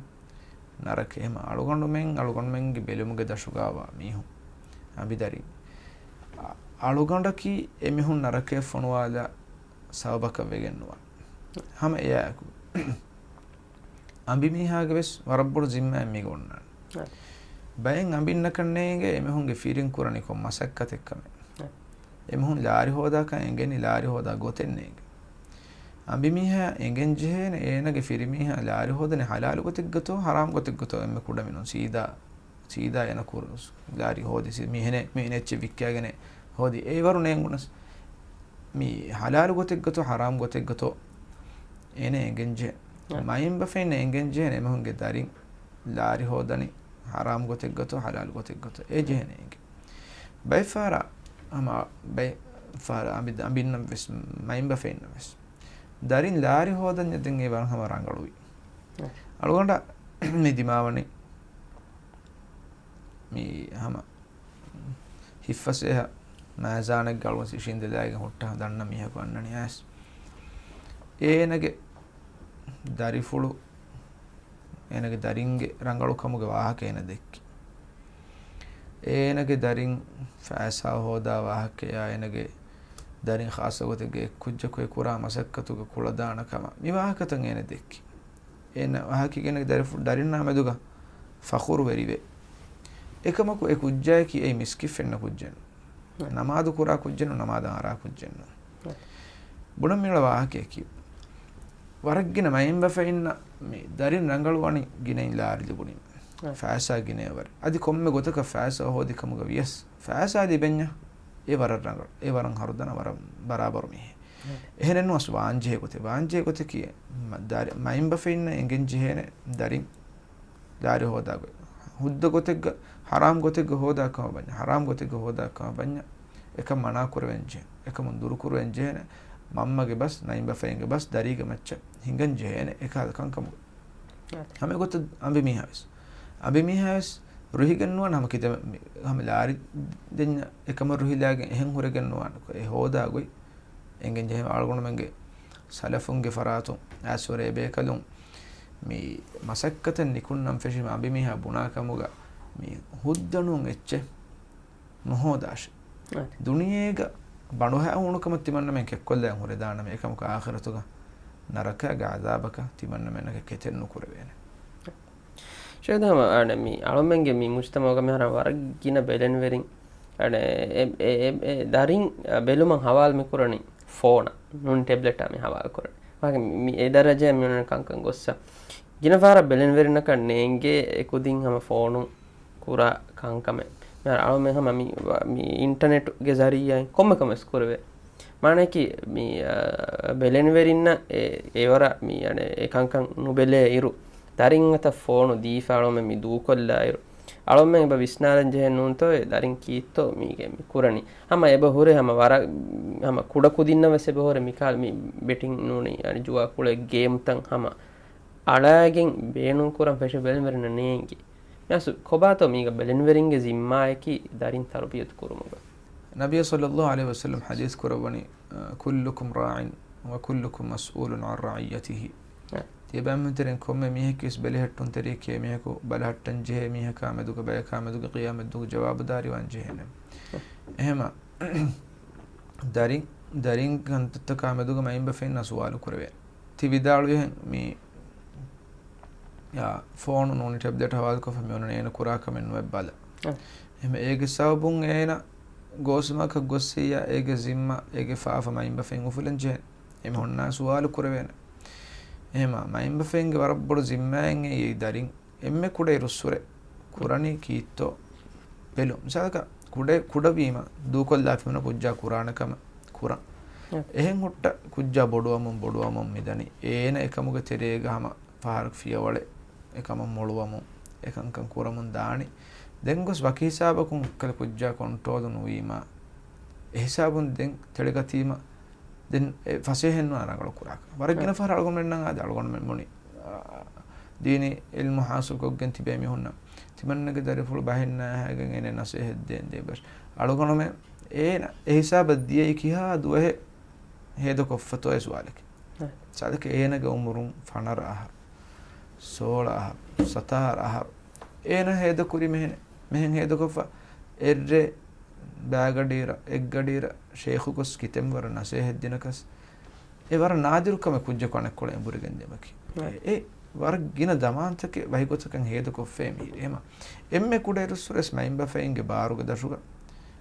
ނަރަކަ. އެހެމަ އަޅުގަނޑުމެން، އަޅުގަނޑުމެންގެ ބެލުމުގެ ދަށުގާވާ މީހުން، އަނބިދަރިން، އަ-، އަޅުގަނޑަކީ އެމީހުން ނަރަކަޔަށް ފޮނުވާލާ ސަބަބަކަށް ވެގެން ނުވާ. ހަމަ އެއާއެކު އަނބިމީހާގެ ވެސް ވަރަށް ބޮޑު ޒިންމާއެއް މީގަ އޮންނާނެ. އެ. ބައެއް އަނބިންނަކަށް ނޭނގޭ އެމީހުންގެ ފިރިން ކުރަނީ ކޮން މަސައްކަތެއް ކަމެއް. އެ. އެމީހުން ލާރި ހޯދާކަން އެނގެނީ ލާރި ހޯދާ ގޮތެއް ނޭނގެ. އަނބިމީހާ އެނގެން ޖެހޭނެ އޭނަގެ ފިރިމީހާ ލާރި ހޯދަނީ ޙަލާލު ގޮތެއްގަތޯ ޙަރާމް ގޮތެއްގަތޯ އެންމެ ކުޑަމިނުން ސީދާ، ސީދާ އޭނަ ކުރު-، ލާރި ހޯދި ސީ-، މިހެނެ-، މިހެނެ އެއްޗެއް ވިއްކާގެނެ ހޯދި. އެ ވަރު ނޭނގުނަސް. މި ޙަލާލު ގޮތެއްގަތޯ ޙަރާމް ގޮތެއްގަތޯ އޭނަ އެނގެން ޖެހޭ. އެ. މައިންބަފައިންނަށް އެނގެން ޖެހޭނެ އެމީހުންގެ ދަރިން ލާރި ހޯދަނީ ޙަރާމް ގޮތެއްގަތޯ ޙަލާލު ގޮތެއްގަތޯ އެ ޖެހޭނެ އެނގެ. ބައެއް ފަހަރަށް ހަމަ ބައެއް ފަހަރަށް އަނބި-، އަނބިންނަށް ވެސް މައިންބަފައިންނަށް ވެސް ދަރިން ލާރި ހޯދަންޏާ ދެން އެ ވަރަށް ހަމަ ރަނގަޅުވި. އެ. އަޅުގަނޑަށް މި ދިމާވަނީ މި ހަމަ ހިތްފަސޭހަ މައިޒާނެއްގަ އަޅުގަނޑު އިށީނދެލައިގެން ހުއްޓާ ދަންނަ މީހަކު އަންނަނީ އައިސް. އޭނަގެ ދަރިފުޅު، އޭނަގެ ދަރިންގެ ރަނގަޅުކަމުގެ ވާހަކަ އޭނަ ދެއްކި. އޭނަގެ ދަރިން ފައިސާ ހޯދާ ވާހަކަޔާ، އޭނަގެ ދަރިން ޚާއްޞަ ގޮތެއްގެ އެއްކުއްޖަކު އެ ކުރާ މަސައްކަތުގެ ކުޅަދާނަ ކަމަށް މި ވާހަކަތައް އޭނަ ދެއްކި. އޭނަ ވާހަކަ އޭނަގެ ދަރިފު-، ދަރިންނާ މެދުގަ ފަޚުރުވެރިވޭ. އެކަމަކު އެ ކުއްޖާއަކީ އެއީ މިސްކިތް ފެންނަ ކުއްޖެއް ނޫން. ނަމާދު ކުރާ ކުއްޖެއް ނޫން، ނަމާދަށް އަރާ ކުއްޖެއް ނޫން. ބުނަން މިއުޅޭ ވާހަކައަކީ، ވަރަށް ގިނަ މައިންބަފައިންނަށް މި ދަރިން ރަނގަޅުވަނީ ގިނައިން ލާރި ލިބުނީމަ. ފައިސާ ގިނައަށް ވަރަށް. އަދި ކޮންމެ ގޮތަކަށް ފައިސާ ހޯދި ކަމުގަ ވިޔަސް، ފައިސާ ލިބެންޏާ އެ ވަރަށް ރަނގަޅު. އެ ވަރަށް ހަރުދަނާ ވަރަށް ބަރާބަރު މީހެއް. އެހެނެއްނު އަސް ވާންޖެހޭ ގޮތެއް. ވާންޖެހޭ ގޮތަކީ، މަ-، ދާރި-، މައިންބަފައިންނަށް އެނގެން ޖެހޭނެ ދަރިން ދާރި ހޯދާ ގޮތް. ހުއްދަ ގޮތެއްގަ، ހަރާމް ގޮތެއްގަ ހޯދާ ކަމަށް ވަންޏާ، ހަރާމް ގޮތެއްގަ ހޯދާ ކަމަށް ވަންޏާ، އެކަން މަނާ ކުރެވެން ޖެހޭ. އެކަމުން ދުރު ކުރެވެން ޖެހޭނެ މަންމަގެ ބަސް، ނައިންބަފައިންގެ ބަސް ދަރީގެ މައްޗަށް ހިނގަން ޖެހޭނެ އެކަހަލަ ކަންކަމުގަ. އާދެ. ހަމަ އެގޮތަށް އަނބިމީހާ ވެސް. އަނބިމީހާ ވެސް ރުހިގެން ނުވާނެ ހަމަ ކިތައް މި-، ހަމަ ލާރި ދެންޏަށް އެކަމަށް ރުހިލާގެން އެހެން ހުރެގެން ނުވާނެ. އެ ހޯދާ ގޮތް އެނގެން ޖެހޭ އަޅުގަނޑުމެންގެ ސަލަފުންގެ ފަރާތުން އައިސްވަރެ އެބޭކަލުން މި މަސައްކަތެއް ނިކުންނަން ފެށި އަނބިމީހާ ބުނާ ކަމުގަ މި ހުއްދަ ނޫން އެއްޗެއް ނުހޯދާށޭ. އަދި. ދުނިޔޭގަ ބަނޑުހައި ހޫނުކަމަށް ތިމަންނަމެން ކެއްކޮށްލައި ހުރެދާނަމޭ، އެކަމަކު އާޚިރަތުގަ ނަރަކައިގެ ޢަޛާބަކަށް ތިމަންނަމެންނަކަށް ކެތެއް ނުކުރެވޭނެ. ޝޭޚް ހަމަ އަނެ މި އަޅުމެންގެ މި މުޖްތަމަޢުގަ މިހާރު ވަރަށް ގިނަ ބެލެނިވެރިން އަނެ އެ، އެ، އެ، އެ ދަރިން ބެލުމަށް ހަވާލު މިކުރަނީ ފޯނަށް ނޫން ޓެބްލެޓާ މި ހަވާލު ކުރަނީ. ވާގެ މި، މި އެ ދަރަޖައަށް މި އޮންނަ ކަންކަން ގޮއްސަ. ގިނަ ފަހަރަށް ބެލެނިވެރިންނަކަށް ނޭނގޭ އެކުދިން ހަމަ ފޯނުން ކުރާ ކަންކަމެއް. މިހާރު އަޅުމެން ހަމަ މި، މި އިންޓަނެޓްގެ ޒަރީއާއިން ކޮންމެ ކަމެއް ވެސް ކުރެވޭ. މާނައަކީ މި، އާ، ބެލެނިވެރިންނަށް އެ، އެވަރަށް މި އަނެ އެ ކަންކަން ނުބެލޭ އިރު، ދަރިން އަތަށް ފޯނު ދީފަ އަޅުމެން މި ދޫކޮށްލާ އިރު، އަޅުމެން އެބަ ވިސްނާލަން ޖެހޭ ނޫންތޯ އެ ދަރިން ކީއްތޯ މީގެ މި ކުރަނީ. ހަމަ އެބަ ހުރޭ ހަމަ ވަރަށް ހަމަ ކުޑަ ކުދިންނަށް ވެސް އެބަ ހުރޭ މިކާލް މި ބެޓިން ނޫނީ އަނެ ޖުވާ ކުޅެ ގޭމްތައް ހަމަ އަޅާގެން ބޭނުން ކުރަން ފެށި ބެލެނިވެރިންނަށް ނޭނގި. މިއަސް ކޮބާތޯ މީގަ ބެލެނިވެރިންގެ ޒިންމާއަކީ ދަރިން ތަރުބިޔަތު ކުރުމުގަ. ނަބިއްޔާ ޞައްލައްލާހު ޢަލައިހި ވަސައްލަމް ޙަދީޘް ކުރައްވަނީ، އަ، كلكم راع وكلكم مسؤول عن رعيته. އަ. ތިޔަބައިމީހުން ތެރެއިން ކޮންމެ މީހަކީވެސް ބެލެހެއްޓުންތެރިއެކޭ، މީހަކު ބަލަހައްޓަން ޖެހޭ މީހަކާ މެދުގަ ބަޔަކާ މެދުގަ ޤިޔާމަތްދުވަހު ޖަވާބުދާރީވާން ޖެހޭނެ. އެ. އެހެމަ ދަރިން، ދަރިން ކަންތައްތަކާ މެދުގަ މައިންބަފައިންނާ ސުވާލު ކުރެވޭ. ތި ވިދާޅުވިހެން މި، އާ، ފޯނު ނޫނީ ޓެބްލެޓް ހަވާލުކޮށްފަ މި އޮންނަނީ އޭނަ ކުރާ ކަމެއް ނުވެ ބަލަ. އަ. އެހެމަ އޭގެ ސަބަބުން އޭނަ ގޯސްމަކަށް ގޮއްސިއްޔާ އޭގެ ޒިންމާ އޭގެ ފާފަ މައިންބަފައިން އުފުލަން ޖެހޭނެ. އެމީހުންނާ ސުވާލު ކުރެވޭނެ. އެހެމަ މައިންބަފައިންގެ ވަރަށް ބޮޑު ޒިންމާއެއް އެއީ ދަރިން އެންމެ ކުޑަ އިރުއްސުރެ ކުރަނީ ކީއްތޯ ބެލުން. މިސާލަކަށް ކުޑަ، ކުޑަވީމަ ދޫކޮށްލާފި ހުންނަ ކުއްޖާ ކުރާނެ ކަމަށް ކުރަން. އެ. އެހެން ހުއްޓަ ކުއްޖާ ބޮޑުވަމުން ބޮޑުވަމުން މިދަނީ. އޭނަ އެކަމުގެ ތެރޭގަ ހަމަ ފަހަރަކު ފިޔަވަޅެއް އެކަމަށް މޮޅުވަމުން އެކަންކަން ކުރަމުން ދާނީ. ދެން ގޮސް ވަކި ހިސާބަކުން އެއްކަލަ ކުއްޖާ ކޮންޓްރޯލު ނުވީމަ، އެ ހިސާބުން ދެން ތެޅިގަތީމަ، ދެން އެ ފަސޭހައެއްނުވާ ރަނގަޅު ކުރާކަށް. ވަރަށް ގިނަ ފަހަރަށް އަޅުގަނޑުމެންނަށް އާދެ، އަޅުގަނޑުމެން ބުނި، އާ، ދީނީ އިލްމު ހާސިލްކޮށްގެން ތިބޭ މީހުންނަށް ތިމަންނަގެ ދަރިފުޅު ބަހެއް ނާހައިގެން އޭނަ ނަސޭހަތް ދޭން ދޭ ބަސް. އަޅުގަނޑުމެން އޭނަ އެ ހިސާބަށް ދިޔައީ ކިހާ ދުވަހެއް ހޭދަކޮށްފަތޯ އެ ސުވާލަކީ. އަ. ސާދަކަ އޭނަގެ އުމުރުން ފަނަރަ އަހަރު، ސޯޅަ އަހަރު، ސަތާރަ އަހަރު އޭނަ ހޭދަކުރި މެހެން، މެހެން ހޭދަކޮށްފަ އެއްރޭ ބާގަޑިއިރަށް، އެއްގަޑިއިރަށް ޝޭޚު ގޮސް ކިތަންމެ ވަރަށް ނަސޭހަތް ދިނަކަސް، އެ ވަރަށް ނާދިރު ކަމެއް ކުއްޖަކު އަނެއްކޮޅަށް އެނބުރިގެން ދިޔުމަކީ. އެ، އެ ވަރަށް ގިނަ ޒަމާންތަކެއް ވަހިގޮތަކަށް ހޭދަކޮށްފައި މިހިރީ. އެހެމަ އެންމެ ކުޑައިރުއްސުރެ ވެސް މައިންބަފައިންގެ ބާރުގެ ދަށުގަ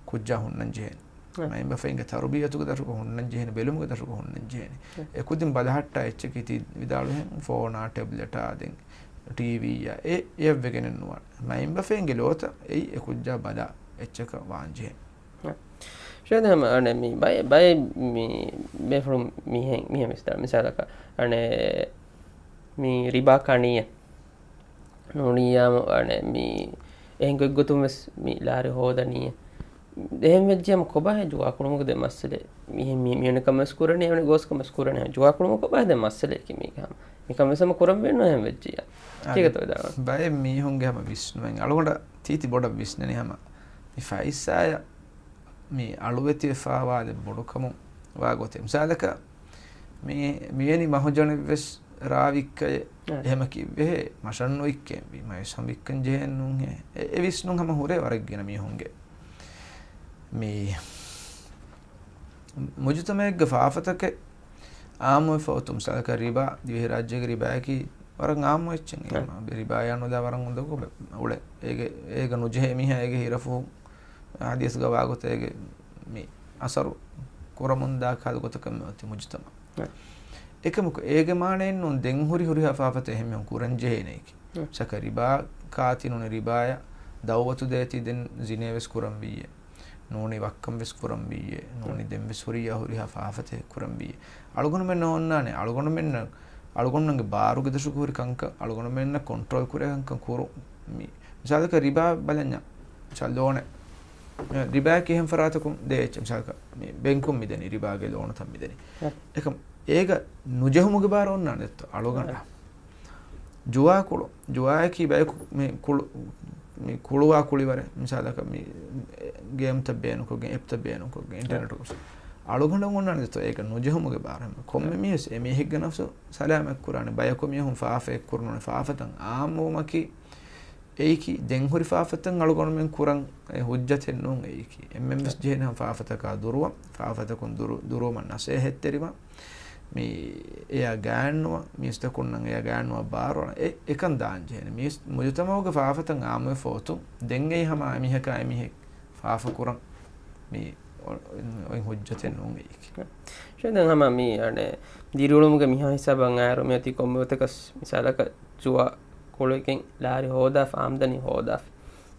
ކުއްޖާ ހުންނަން ޖެހޭނެ. އެ. މައިންބަފައިންގެ ތަރުބިޔަތުގެ ދަށުގަ ހުންނަން ޖެހޭނެ، ބެލުމުގެ ދަށުގަ ހުންނަން ޖެހޭނެ. އެ. އެ ކުދިން ބަލަހައްޓާ އެއްޗަކީ ތި ވިދާޅުވިހެން ފޯނާ، ޓެބްލެޓާ، ދެން ޓީވީއާ، އެ، އެއަށްވެގެނެއް ނުވާނެ. މައިންބަފައިންގެ ލޯތައް އެއީ އެ ކުއްޖާ ބަލާ އެއްޗަކަށް ވާން ޖެހޭނެ. އެ. ޝޭޚް ހަމަ އަނެ މި ބައެއް، ބައެއް މި ބޭފުޅުން މިހެން، މިހެން ވިސްނާ، މިސާލަކަށް އަނެ މި ރިބާ ކަނީއޭ. ނޫނިއްޔާމު އަނެ މި އެހެން ގޮތްގޮތުން ވެސް މި ލާރި ހޯދަނީ. އެހެން ވެއްޖެ ހަމަ ކޮބާހޭ ޖުވާ ކުޅުމުގެ ދެ މައްސަލައެއް؟ މިހެން މި، މި އޮންނަ ކަމެއް ވެސް ކުރަނީ، އަނެ ގޯސް ކަމެއް ވެސް ކުރަނީ. ޖުވާ ކުޅުމުގެ ކޮބާހޭ ދެ މައްސަލައެކޭ މީގެ ހަމަ؟ މިކަން ވެސް ހަމަ ކުރަން ވެއްނު އެހެން ވެއްޖިއްޔާ. އަނެ ތީގަތޯ ވިދާޅުވަން؟ ބައެއް މީހުންގެ ހަމަ ވިސްނުމެއް. އަޅުގަނޑަށް ތީތި ބޮޑަށް ވިސްނެނީ ހަމަ މި ފައިސާއަށް މި އަޅުވެތިވެފާވާ ދެ ބޮޑުކަމުން ވާ ގޮތެއް. މިސާލަކަށް މި، މިވެނި މަހުޖަނެއްވެސް ރާވިއްކައެއް، އެ. އެހެމަ ކިއްވެހޭ، މަށަށް ނުވިއްކޭންވީ، މައިސަން ވިއްކަން ޖެހޭން ނޫންހޭ. އެ، އެ ވިސްނުން ހަމަ ހުރޭ ވަރަށް ގިނަ މީހުންގެ. މި މުޖުތަމައެއްގެ ފާފަތަކެއް އާއްމުވެފަ އޮތު. މިސާލަކަށް ރިބާ، ދިވެހިރާއްޖޭގެ ރިބާއަކީ ވަރަށް އާއްމު އެއްޗެއް. އެ. ރިބާޔާ ނުލާ ވަރަށް އުނދަގޫ އުޅެ. އޭގެ، އޭގަ ނުޖެހޭ މީހާ އޭގެ ހިރަފުށް ޙަދީޘްގަ ވާގޮތަށް އޭގެ މި އަސަރު ކުރަމުންދާ ކަހަލަ ގޮތަކަށް މި އޮތީ މުޖުތަމަ. އެކަމަކު އޭގެ މާނައެއްނޫން ދެން ހުރި ހުރިހާ ފާފަތައް އެހެންމެހުން ކުރަން ޖެހޭނެއެކޭ. ސަކަ ރިބާ ކާތި ނޫނީ ރިބާޔަށް ދައުވަތު ދޭތީ ދެން ޒިނޭވެސް ކުރަން ވިއްޔޭ. ނޫނީ ވައްކަން ވެސް ކުރަން ވިއްޔޭ، ނޫނީ ދެން ވެސް ހުރިއްޔާ ހުރިހާ ފާފަތަކެއް ކުރަން ވިއްޔޭ. އަޅުގަނޑުމެންނަށް އޮންނާނެ، އަޅުގަނޑުމެންނަށް، އަޅުގަނޑުމެންގެ ބާރުގެ ދަށުގަ ހުރި ކަންކަން، އަޅުގަނޑުމެންނަށް ކޮންޓްރޯލް ކުރޭ ކަންކަން ކުރު، މި، މިސާލަކަށް ރިބާ ބަލަންޏާ، މިސާލް ލޯނެއް. ރިބާއަކީ އެހެން ފަރާތަކުން ދޭ އެއްޗެއް، މިސާލަކަށް މި ބެންކުން މިދެނީ، ރިބާގެ ލޯނުތައް މިދެނީ. އެ. އެކަމް އޭގަ ނުޖެހުމުގެ ބާރު އޮންނާނެ ދެއްތޯ އަޅުގަނޑަށް. އެ. ޖުވާ ކުޅު. ޖުވާއަކީ ބަޔަކު މި ކުޅު، މި ކުޅުވާ ކުޅިވަރެއް. މިސާލަކަށް މި ގޭމްތައް ބޭނުންކޮށްގެން، އެޕްތައް ބޭނުންކޮށްގެން، އެ. އިންޓަރނެޓް ގޮސް. އަޅުގަނޑަށް އޮންނާނެ ދެއްތޯ އޭގަ ނުޖެހުމުގެ ބާރު. ކޮންމެ އެ. މީހެއްސް އެމީހެއްގެ ނަފްސު ސަލާމަތް ކުރާނެ. ބަޔަކު މީހުން ފާފައެއް ކުރުނުނެ. ފާފަތައް އާއްމުވުމަކީ އެއީކީ، ދެން ހުރި ފާފަތައް އަޅުގަނޑުމެން ކުރަން އެ ހުއްޖަތެއް ނޫން އެއީކީ. އެންމެން ވެސް ޖެހޭނެ ހަމަ ފާފަތަކާ ދުރުވަން، ފާފަތަކުން ދުރު، ދުރުވުމަށް ނަސޭހަތްތެރިވަން. މި އެޔާ ގާތްނުވަން، މީސްތަކުންނަށް އެޔާ ގާތްނުވާ ބާރުއަޅަން. އެ، އެކަން ދާން ޖެހޭނެ. މީސް، މުޖުތަމަޢުގެ ފާފަތައް އާއްމުވެފަ އޮތުން، ދެން އެއީ ހަމަ އެމީހަކާ އެމީހެއް ފާފަ ކުރަން މި އޮ، އޮތް ހުއްޖަތެއް ނޫން އެއީކީ. ޝޭޚް، ދެން ހަމަ މި އަނެއް ދިރިއުޅުމުގެ މިހާ ހިސާބަށް އައިރު މިއޮތީ ކޮންމެ ގޮތަކަސް މިސާލަކަށް ޖުވާ ކުޅުވިގެން ލާރި ހޯދާފަ، އާމްދަނީ ހޯދާފަ.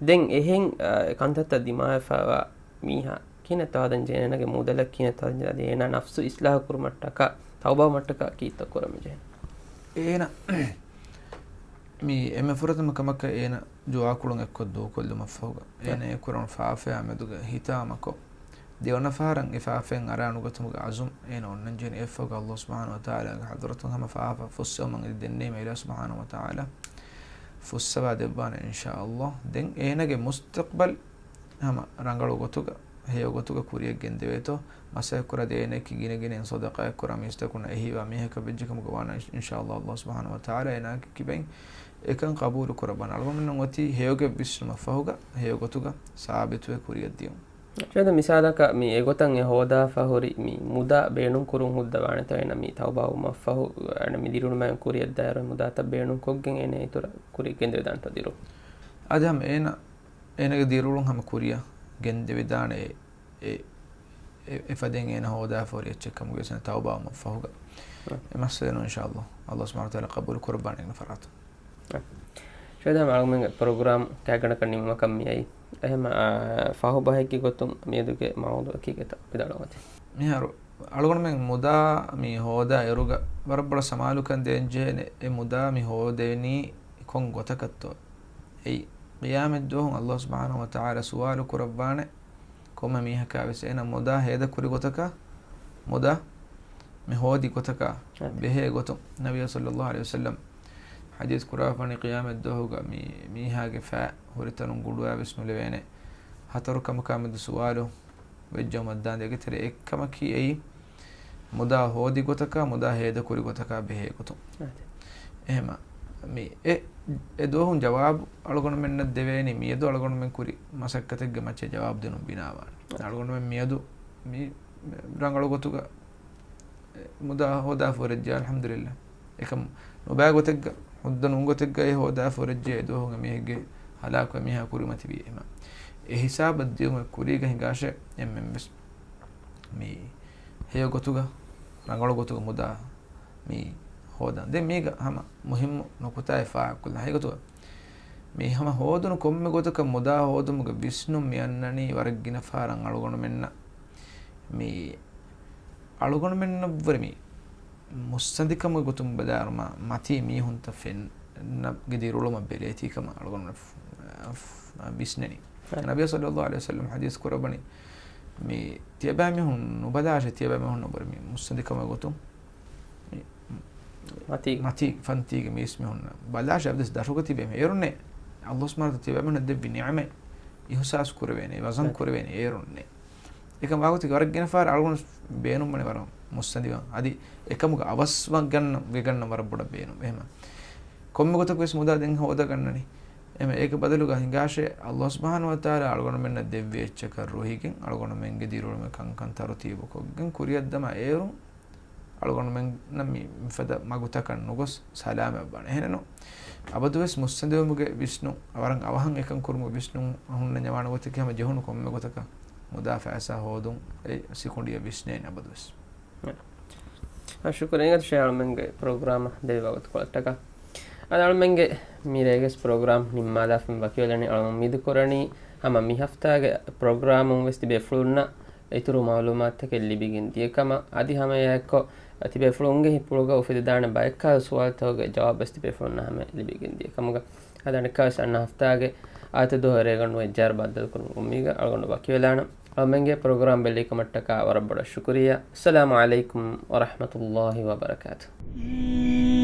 ދެން އެހެން، އަ، ކަންތައްތައް ދިމާވެފައިވާ މީހާ ކިހިނެއްތޯ ހަދަން ޖެހޭނެ؟ އޭނާގެ މުދަލަށް ކިހިނެއްތޯ ހަދަން ޖެހޭނެ؟ އޭނާ ނަފްސު އިސްލާހު ކުރުމަށްޓަކާ، ތައުބާވުމަށްޓަކާ ކީއްތޯ ކުރަން ޖެހޭނެ؟ އޭނާ މި އެންމެ ފުރަތަމަ ކަމަކަށް އޭނާ ޖުވާ ކުޅުން އެއްކޮށް ދޫކޮށްލުމަށްފަހުގަ، އޭނާ އެ ކުރަން ފާފަޔާ މެދުގަ ހިތާމަކޮށް، ދެވަނަ ފަހަރަށް އެ ފާފައިން އަރާ ނުގަތުމުގެ އަޒުމް އޭނަ އޮންނަން ޖެހޭނެ. އެއަށްފަހުގަ ﷲ ސުބްޙާނަހޫ ވަތަޢާލާގެ ޙަޟްރަތުން ހަމަ ފާފަ ފުއްސެވުމަށް އެދި ދެންނެވީމަ އިލާހު ސުބްޙާނަހޫ ވަތަޢާލާ ފުއްސަވާ ދެއްވާނެ އިންޝާﷲ. ދެން އޭނަގެ މުސްތަޤްބަލް ހަމަ ރަނގަޅު ގޮތުގަ، ހެޔޮ ގޮތުގަ ކުރިޔަށް ގެންދެވޭތޯ، މަސައްކަތް ކުރާ ދެވޭނެއަކީ ގިނަ ގިނައިން ޞަދަޤާތް ކުރާ މީސްތަކުންނަށް އެހީވާ މީހަކަށް ވެއްޖެ ކަމުގަ ވާނަން އިންޝާﷲ. ﷲ ސުބްޙާނަހޫ ވަތަޢާލާ އޭނާގެ ކިބައިން އެކަން ޤަބޫލު ކުރައްވާނެ. އަޅުގަނޑުމެންނަށް އޮތީ ހެޔޮގޮތް ވިސްނުމަށްފަހުގަ، ހެޔޮ ގޮތުގަ ސާބިތުވެ ކުރިޔަށް ދިޔުން. ޝޭޚް، މިސާލަކަށް މި އެގޮތަށް އެ ހޯދާފަ ހުރި މި މުދާ ބޭނުން ކުރުން ހުއްދަވާނެތޯ؟ އޭނަ މި ތައުބާވުމަށްފަހު، އޭނަ މި ދިރިއުޅުމާއިން ކުރިޔަށްދާއިރު މުދާތައް ބޭނުން ކޮށްގެން އޭނަ އިތުރަށް ކުރިޔަށް ގެންދެވިދާނެތޯ ދިރު؟ އަދި ހަމަ އޭނަ، އޭނަގެ ދިރިއުޅުން ހަމަ ކުރިޔަށް ގެންދެވިދާނެ އެ، އެ، އެ، އެ ފަދައިން އޭނަ ހޯދާފަ ހުރި އެއްޗެއް ކަމުގެ ވެސް ތައުބާވުމަށް ފަހުގަ. އެ މައްސަލަ ނޫން އިންޝާﷲ. ﷲ ސުބްޙާނަހޫ ވަތަޢާލާ ޤަބޫލު ކުރައްވާނެ އެނގި ފަރާތުން. ޝޭޚް، އަޅުގަނޑުމެންގެ ޕްރޮގްރާމް ގާތްގަނޑަކަށް ނިމުމަކަށް މިއައީ. އެހެން، އާ، ފަހު ބަހެއްގެ ގޮތުން މިއަދުގެ މައުޟޫޢަކީ ކިހިނެއްތޯ ވިދާޅުވަމުން. މިހާރު އަޅުގަނޑުމެން މުދާ މި ހޯދާ އިރުގަ ވަރަށް ބޮޑަށް ސަމާލުކަން ދޭންޖެހޭނެ. އެ މުދާ މި ހޯދެވެނީ ކޮން ގޮތަކަށްތޯ؟ އެއީ، ޤިޔާމަތްދުވަހު ﷲ ސުބްޙާނަހޫ ވަތަޢާލާ ސުވާލު ކުރައްވާނެ ކޮންމެ މީހަކާވެސް އޭނަ މުދާ ހޭދަކުރި ގޮތަކަށް، މުދާ މި ހޯދި ގޮތަކާ އެ. ބެހޭ ގޮތުން. ނަބިއްޔާ ޞައްލައްލާހު ޢަލައިހި ވަސައްލަމް ޙަދީޘް ކުރައްވާފައިވަނީ ޤިޔާމަތްދުވަހުގަ މި މީހާގެ ފައި ހުރިތަނުން ގުޑުވާވެސް ނުލެވޭނެ. ހަތަރު ކަމަކާ މެދު ސުވާލު ވެއްޖެއުމަށްދާންދެ. އޭގެ ތެރޭ އެއްކަމަކީ އެއީ، މުދާ ހޯދި ގޮތަކާ، މުދާ ހޭދަކުރި ގޮތަކާ ބެހޭ ގޮތުން. އާދެ. އެހެމަ، މި އެ، އެ ދުވަހުން ޖަވާބު އަޅުގަނޑުމެންނަށް ދެވޭނީ، މިއަދު އަޅުގަނޑުމެން ކުރި މަސައްކަތެއްގެ މައްޗަށް ޖަވާބު ދިނުން ބިނާވާނެ. އާދެ. އަޅުގަނޑުމެން މިއަދު މި ރަނގަޅު ގޮތުގަ މުދާ ހޯދާފަ ހުރެއްޖެ، އަލްޙަމްދުލިއްލާ. އެކަމް ނުބައި ގޮތެއްގަ، ހުއްދަ ނޫން ގޮތެއްގަ އެ ހޯދާފަ ހުރެއްޖެ، އެ ދުވަހުން އެމީހެއްގެ ހަލާކު އެމީހާ ކުރިމަތިވީ. އެހެމަ، އެ ހިސާބަށް ދިޔުމަށް ކުރީގަ ހިނގާށޭ، އެންމެންވެސް މި ހެޔޮ ގޮތުގަ، ރަނގަޅު ގޮތުގަ މުދާ މި ހޯދަން. ދެން މީގަ ހަމަ މުހިއްމު ނުކުތާއެއް ފާހަގަކޮށްލަން. ހަގީގަތުގަ މި ހަމަ ހޯދުނު ކޮންމެ ގޮތަކަށް މުދާ ހޯދުމުގެ ވިސްނުން މި އަންނަނީ ވަރަށް ގިނަ ފަހަރަށް އަޅުގަނޑުމެންނަށް މި އަޅުގަނޑުމެންނަށްވުރެ މި މުއްސަނދިކަމުގެ ގޮތުން ބަލާއިރު މަ، މަތީ މީހުންތައް ފެންނަ ގެ ދިރިއުޅުމަށް ބެލޭތީ ކަމަށް އަޅުގަނޑުމެން ވިސްނެނީ. އެ. ނަބިއްޔާ ޞައްލައްލާހު ޢަލައިހި ވަސައްލަމް ޙަދީޘް ކުރައްވަނީ މި ތިޔަބައިމީހުން ނުބަލާށޭ، ތިޔަބައިމީހުންނަށްވުރެ މި މުއްސަނދިކަމުގެ ގޮތުން މި މަތީ. މަތީ ފަންތީގެ މީސްމީހުންނަށް ބަލާށޭ، އަބަދުވެސް ދަށުގަ ތިބޭ އޭރުންނޭ. ﷲ ސުބްޙާނަހޫ ވަތަޢާލާ ތިޔަބައިމީހުންނަށް ދެއްވި ނިޢުމަތް އިޙުސާސް ކުރެވޭނެ، ވަޒަން ކުރެވޭނެ އޭރުންނޭ. އެކަމް ވާގޮތެއްގެ ވަރަށް ގިނަ ފަހަރަށް އަޅުގަނޑު ބޭނުންވަނީ ވަރަށް މުއްސަނދިވާން. އަދި އެކަމުގެ އަވަސްވެގަންނަ، ވެގަންނަ ވަރަށް ބޮޑަށް ބޭނުން. އެހެމަ ކޮންމެ ގޮތަކުވެސް މުދާ ދެން ހޯދަގަންނަނީ. އެހެމަ އޭގެ ބަދަލުގަ ހިނގާށޭ، ﷲ ސުބްޙާނަހޫ ވަތަޢާލާ އަޅުގަނޑުމެންނަށް ދެއްވި އެއްޗަކަށް ރުހިގެން އަޅުގަނޑުމެންގެ ދިރިއުޅުމެއް ކަންކަން ތަރުތީބުކޮށްގެން ކުރިއަށްދަމާ އޭރުން އަޅުގަނޑުމެންނަށް މި މިފަދަ މަގުތަކަށް ނުގޮސް ސަލާމަތްވާނެ. އެހެނެއްނު، އަބަދުވެސް މުއްސަނދިވުމުގެ ވިސްނުން، ވަރަށް އަވަހަށް އެކަން ކުރުމުގެ ވިސްނުން ހުންނަންޏާ ވާނެ ގޮތަކީ ހަމަ ޖެހުނު ކޮންމެ ގޮތަކަށް މުދާ ފައިސާ ހޯދުން އެ ސިކުނޑިއަށް ވިސްނޭނެ އަބަދުވެސް. އަ، ޝުކުރިއްޔާ ޝޭޚް އަޅުމެންގެ ޕްރޮގްރާމަށް ދެއްވި ވަގުތުކޮޅަށްޓަކާ. އަދި އަޅުމެންގެ މި ރޭގެ ޕްރޮގްރާމް ނިންމާލާފައި ވަކިވެލަނީ. އަޅުމެން އުއްމީދު ކުރަނީ ހަމަ މި ހަފްތާގެ ޕްރޮގްރާމުން ވެސް ތިބޭފުޅުންނަށް އިތުރު މައުލޫމާތުތަކެއް ލިބިގެން ދިޔަ ކަމަށް، އަދި ހަމައެއާއެއްކޮށް ތިބޭފުޅުންގެ ހިތްޕުޅުގަ އުފެދިދާނެ ބައެއްކާވެސް ސުވާލުތަކުގެ ޖަވާބު ވެސް ތިބޭފުޅުންނަށް ހަމަ ލިބިގެން ދިޔަ ކަމުގަ، އަދި އަނެއްކާވެސް އަންނަ ހަފްތާގެ އާދިއްތަ ދުވަހު ރޭގަނޑު އެއްޗާރަ ބައްދަލުކުރުމުގެ އުއްމީދުގަ އަޅުގަނޑު ވަކިވެލާނަން. އަޅުމެންގެ ޕްރޮގްރާމް ބެލިކަމަށްޓަކާ ވަރަށް ބޮޑަށް ޝުކުރިއްޔާ. އައްސަލާމު ޢަލައިކުމް ވަރަޙްމަތުﷲި ވަބަރަކާތުހު.